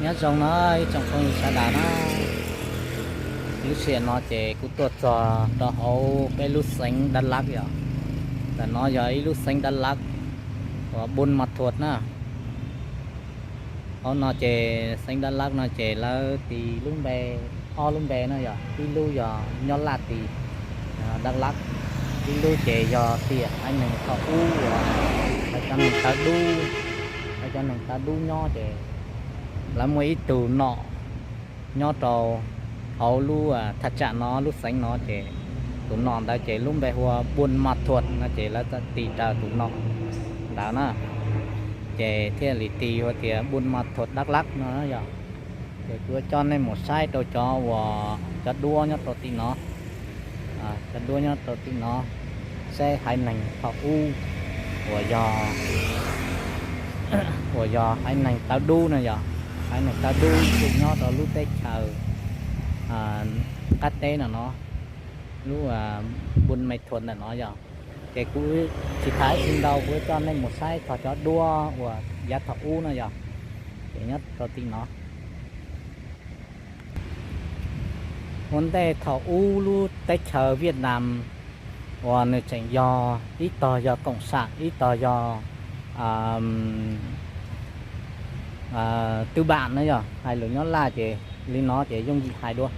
Nyob zoo no ib tsoom phooj ywg sawv daws na, lub sij hawm no ces kuv tuaj txog rau hauv peb lub xeev Dak Lak yom. Ntawm no yog ib lub xeev Dak Lak uas Buôn Ma Thuột na. Hauv no ces xeev Dak Lak no ces lawv tis lub npe, ob lub npe no yog ib lub yog nyob Laj Tis, Dak Lak, ib lub ces yog tiam haiv neeg thaum ub uas lawv cov neeg tawv dub, lawv cov neeg tawv dub nyob ces lawv muaj ib tug nom nyob rau hauv lub thaj tsam no lub xeev no ces tus nom ntawd ces lub npe hu ua Buôn Ma Thuột no ces lawv tis raws tus nom ntawd na, ces thiaj li tis hu tias Buôn Ma Thuột Dak Lak no yog. Ces kuv yuav coj nej mus saib rau cov uas cov duab nyob rau tim no, cov duab nyob rau tim no, saib haiv neeg thaum ub uas yog, uas yog haiv neeg tawv dub no yog, haiv neeg tawv dub nyob rau lub teb chaws qab teb no no, lub Buôn Ma Thuột ntawm no yog. Ces kuv tsis tham ib tsi ntau, kuv coj nej mus saib txog cov duab uas yav thaum ub no yog, ces nyob rau tim no. Ua ntej thaum ub lub teb chaws Viaj Nam uas nws tseem yog ib tog yog koom sam ib tog yog tư bản na yog, hais lus nyob Laj ces li no ces yooj yim hais dua,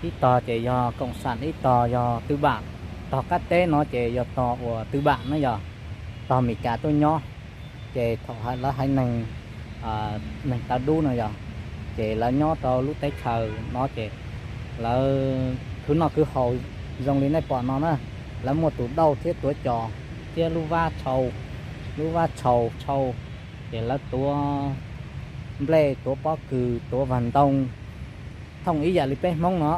ib tog ces yog koom sam ib tog yog tư bản. Tog qab teb no ces yog tog uas tư bản na yog, tog Mes Kas tuaj nyob. Ces thaum lawv haiv neeg, neeg tawv dub no yog, ces lawv nyob rau lub teb chaws no ces lawv khwv noj khwv haus zoo li nej pom no na. Lawv muaj tus dauj thiab tuav cos thiab lub vab tshau, lub vab tshau tshau, ces lawv tuav nplej tuav pob kws tuav vag ntoo thooj ib yam li peb Hmoob no,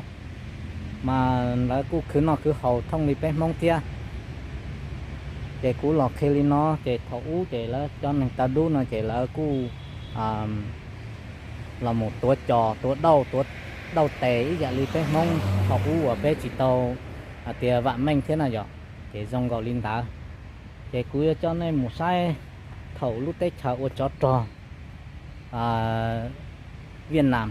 mas lawv kuj khwv noj khwv haus thooj li peb Hmoob thiab. Ces kuv los qhia li no ces thaum ub ces lawv cov neeg tawv dub no ces lawv kuj los mus tuav cos tuav dauj, tuav dauj tes ib yam li peb Hmoob thaum ub uas peb tsis tau hais tias vam meej thiab na yom. Ces zoo nkaus li ntawd, ces kuv yuav coj nej mus saib thaum lub teb chaws ua tsov rog Viaj Nam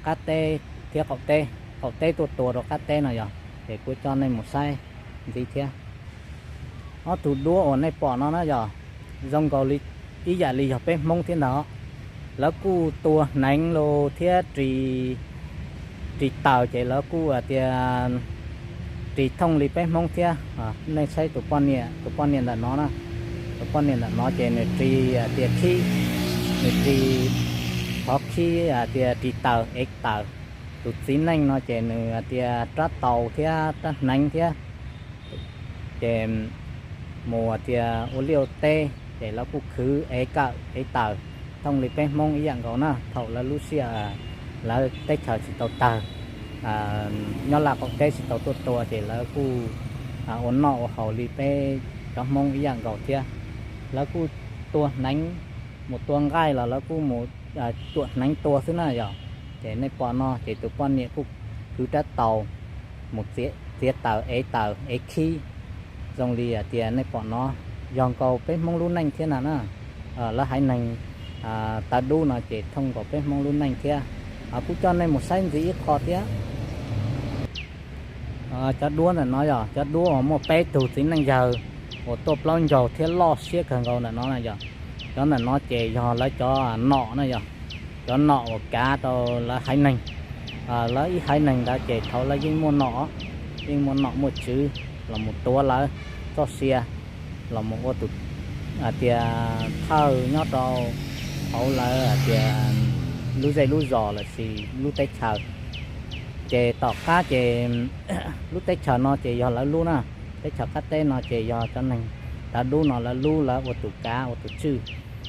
qab teb thiab qaum teb, qaum teb tuaj tua rau qab teb no yog, ces kuv coj nej mus saib ntxiv thiab. Ob tug duab uas nej pom no na yog, zoo nkaus li ib yam li yog peb Hmoob thiab ntag. Lawv kuj tua hneev los thiab ris taws ces lawv kuj hais tias ris thooj li peb Hmoob thiab. Nej saib tus poj niam, tus poj niam ntawm no na, tus poj niam ntawm no ces nws ris hais tias khib, nws ris qhov khib hais tias ris taws ev taws. Tus txiv neej no ces nws hais tias rab taus thiab rab hneev thiab, ces mus hais tias ua liaj ua teb ces lawv kuj khwv ev kawm ev taws thooj li peb Hmoob ib yam nkaus na. Thaum lawv lub sij hawm lawv teb chaws tsis tau tawg, nyob Laj qaum teb tsis tau tuaj tua ces lawv kuj ua noj ua haus li peb cov Hmoob ib yam nkaus thiab. Lawv kuj tua hneev, mus tua nqaij los lawv kuj mus cuam hneev tua xwb na yog. Ces nej pom no ces tus poj niam kuj khwv rab taus mus txiav taws ev taws ev khib zoo li hais tias nej pom no, yog nkaus peb Hmoob lub neej thiab na na. Lawv haiv neeg tawv dub no ces thooj nkaus peb Hmoob lub neej thiab. Kuj coj nej mus saib ntxiv ib qho thiab. Cov duab ntawm no yog cov duab uas muaj peb tug txiv neej yawg uas tuaj plaub ncaug thiab loj siab kawg nkaus ntawm no na yog. Cov ntawm no ces yog lawv cov nom na yog, cov nom uas kav rau lawv haiv neeg. Lawv ib haiv neeg ntawd ces thaum lawv yeej muaj nom, yeej muaj nom muaj tswv los mus tuav lawv txoj sia, los mus ua tus hais tias thawj nyob rau hauv lawv hais tias lub zej lub zos lossis lub teb chaws. Ces tom qab ces lub teb chaws no ces yog lawv lub na, teb chaws qab teb no ces yog cov neeg tawv dub no lawv lub, lawv ua tus kav ua tus tswj.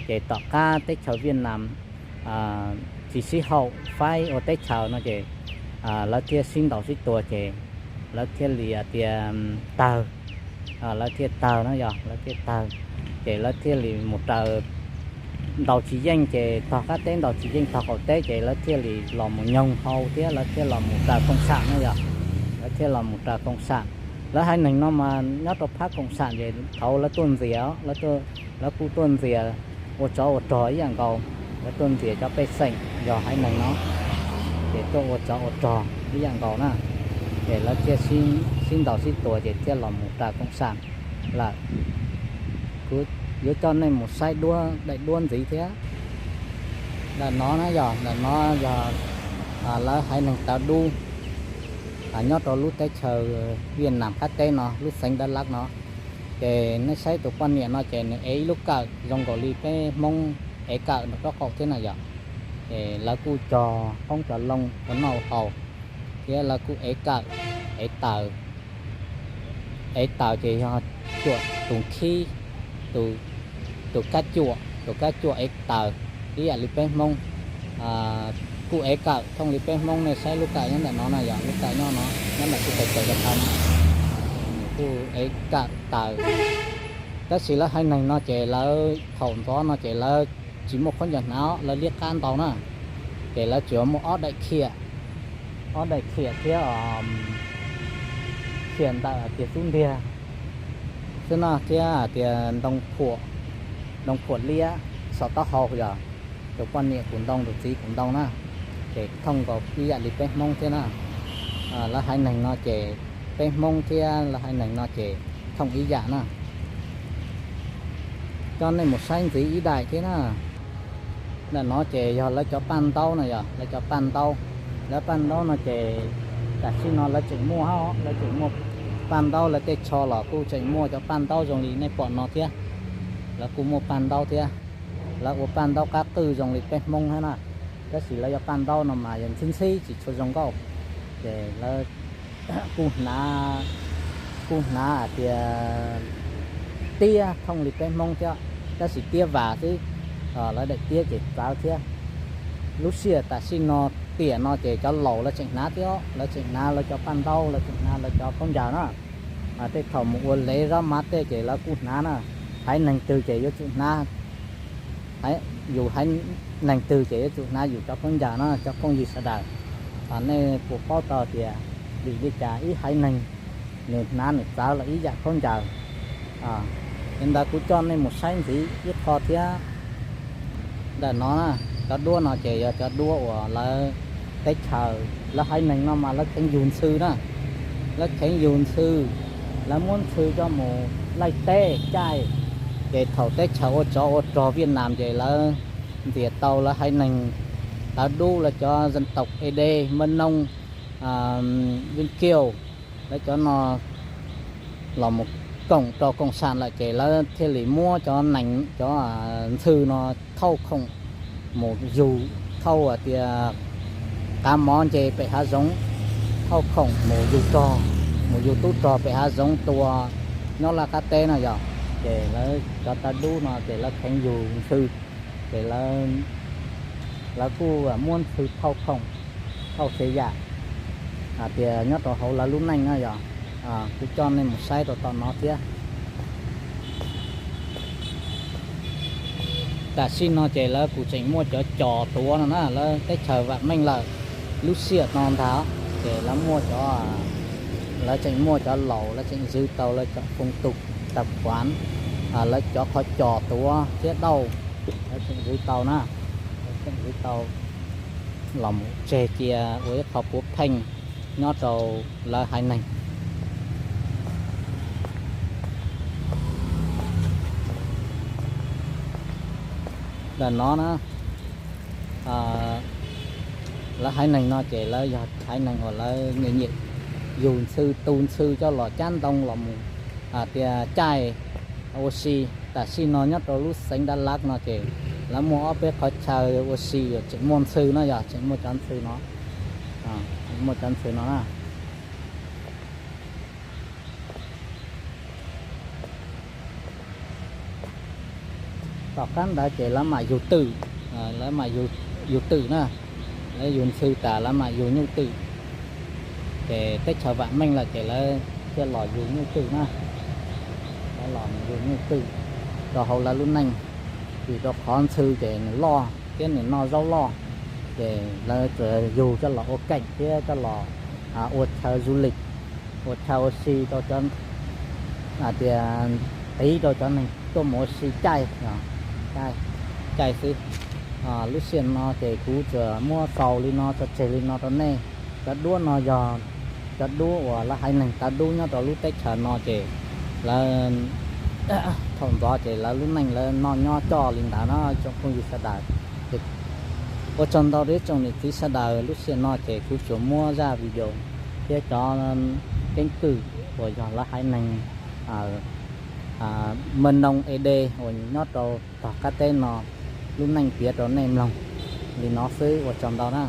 Ces tom qab teb chaws Viaj Nam tsis sib haum faib ua teb chaws no ces lawv thiaj sib ntaus sib tua ces lawv thiaj li hais tias tawg, lawv thiaj tawg no yog lawv thiaj tawg. Ces lawv thiaj li mus raws, ntaus tsis yeej ces tog qab teb ntaus tsis yeej tog qaum teb ces lawv thiaj li los mus nyoog hau thiab lawv thiaj los mus raws koom sam no yog, lawv thiaj los mus raws koom sam. Lawv haiv neeg no mas nyob rau phab koom sam ces thaum lawv tuaj ntxias, lawv kuj tuaj ntxias ua tsov ua rog ib yam nkaus. Lawv tuaj ntxias cov pej xeem yog haiv neeg no, ces tuaj ua tsov ua rog ib yam nkaus na, ces lawv thiaj sib ntaus sib tua ces thiaj los mus raws koom sam lawm. Kuv yuav coj nej mus saib duab daim duab ntxiv thiab. Ntawm no na yog, ntawm no yog lawv haiv neeg tawv dub nyob rau lub teb chaws Viaj Nam qab teb no, lub xeev Dab Lab no. Ces nej saib tus poj niam no ces nws ev ib lub kawm zoo nkaus li peb Hmoob ev kawm nraum rob qaum thiab na yom. Ces lawv kuj cog qoob cog loo ua noj ua haus, thiab lawv kuj ev kawm, ev taws. Ev taws ces yog cuam tus khib, tus kab cuam, tus kab cuam ev taws ib yam li peb Hmoob. Kuj ev kawm thooj li peb Hmoob, nej saib lub kawm nyob ntawm no na yom, lub kawm nyob no, nyob ntawm kuv tais caws cov taw no, kuj ev kawm taws. Tab sis lawv haiv neeg no ces lawv thaum ntxov no ces lawv tsis muaj khaub ncaws hnav, lawv liab qab ntau na, ces lawv tsuas muaj ob daim khiam, ob daim khiam thiab khiam ntawm tias xub ntiag xwb no, thiab tias ntoo phuam, ntoo phuam liab xov taub hau yog tus poj niam kuv ntoo, tus txiv kuv ntoo na, ces thooj nkaus ib yam li peb Hmoob thiab na. Lawv haiv neeg no ces peb Hmoob thiab lawv haiv neeg no ces thooj ib yam na. Coj nej mus saib ntxiv ib daim thiab na. Ntawm no ces yog lawv cov paj ntaub no, yog lawv cov paj ntaub. Lawv paj ntaub no ces tam sim no lawv tseem muaj, lawv tseem muaj paj ntaub, lawv tej tsho los kuj tseem muaj cov paj ntaub zoo li nej pom no thiab. Lawv kuj muaj paj ntaub thiab. Lawv ua paj ntaub qab qwj zoo li peb Hmoob thiab na, tab sis lawv cov paj ntaub no mas yog ntxhib ntxhib tsis tshua zoo nkauj. Ces lawv kuj hnav, kuj hnav hais tias tiab thooj li peb Hmoob thiab, tab sis tiab vas xwb. Lawv daim tiab ces txawv thiab. Lub sij hawm tam sim no, tiam no ces cov laus lawv tseem hnav thiab, lawv tseem hnav lawv cov paj ntaub, lawv tseem hnav lawv cov khaub ncaws na. Tej thaum mus ua lev zab mav tej ces lawv kuj hnav na. Haiv neeg twg ces yuav tsum hnav, yus haiv neeg twg ces yuav tsum hnav yus cov khaub ncaws na cov phooj ywg sawv daws. Nej puas paub tau tias vim li cas ib haiv neeg nws hnav nws txawv los ib yam khaub ncaws? Li ntawd kuv coj nej mus saib ntxiv ib qho thiab. Ntawm no, cov duab no ces yog cov duab uas lawv teb chaws, lawv haiv neeg no mas lawv kheev yug ntxhw na. Lawv kheev yug ntxhw, lawv muab ntxhw coj mus laij teb caij. Ces thaum teb chaws ua tsov ua rog Viaj Nam ces lawv ntxias tau lawv haiv neeg tawv dub, lawv cov dân tộc Ê Đê, Mơ Nông, Việt Kiều, lawv cov no los mus koom rau koom sam lawm ces lawv thiaj li muab cov nees, cov ntxhw no thauj khoom mus yug, thauj hais tias qav mov nce pem hav zoov, thauj khoom mus yug rog, mus yug tub rog pem hav zoov tua nyob laj qab teb no yog. Ces lawv cov tawv dub no ces lawv kheev yug ntxhw, ces lawv kuj muab ntxhw thauj khoom, thauj txhia yam hais tias nyob rau hauv lawv lub neej no yog. Kuv coj nej mus saib rau tom no thiab. Tam sim no ces lawv kuj tseem muaj cov cos tuav no na, lawv teb chaws vam meej lawm. Lub sij hawm no ntag ces lawv muaj cov, lawv tseem muaj cov laus, lawv tseem zwv tau lawv cov phong tục tập quán, lawv cov qhov cos tuav thiab dauj, lawv tseem zwv tau na, lawv tseem zwv tau los mus tseg cia ua ib qho puav pheej nyob rau lawv haiv neeg. Ntawm no na, lawv haiv neeg no ces lawv yog haiv neeg uas lawv nyiam nyiam yug ntxhw, tu ntxhw coj los cab ntoo los mus tias caij ua si. Tam sim no nyob rau lub xeev Dak Lak no ces lawv muaj ob peb qhov chaw ua si tseem muaj ntxhw no, yog tseem muaj cov ntxhw no, muaj cov ntxhw no na. Tom qab ntawd ces lawv mam yug twm, lawv mam yug twm na, lawv yug ntxhw tas lawv mam yug nyuj twm. Ces teb chaws vam meej lawm ces lawv thiaj los yug nyuj twm na, lawv los yug nyuj twm rau hauv lawv lub neej, vim rau qhov ntxhw ces nws loj thiab nws noj zaub loj, ces lawv tsuas yug coj los ua keem thiab coj los ua chaw du lịch, ua chaw ua si rau cov, hais tias qiv rau cov neeg tuaj mus ua si caij, caij xwb. Lub sij hawm no ces kuv tsuas muab xaus li no tso tseg li no rau nej. Cov duab no yog cov duab uas lawv haiv neeg tav dub nyob rau lub teb chaws no ces lawv thaum ntxov ces lawv lub neej lawv noj nyob coj li ntawd na tsoom phooj ywg sawv daws. Ua tsaug ntau rau ib tsoom niam txiv sawv daws, lub sij hawm no ces kuv tsuas muab zaj video thiab cov keeb kwm uas yog lawv haiv neeg Mw Noo E D uas nyob rau tog qab teb no lub neej piav rau nej mloog li no xwb, ua tsaug ntau na.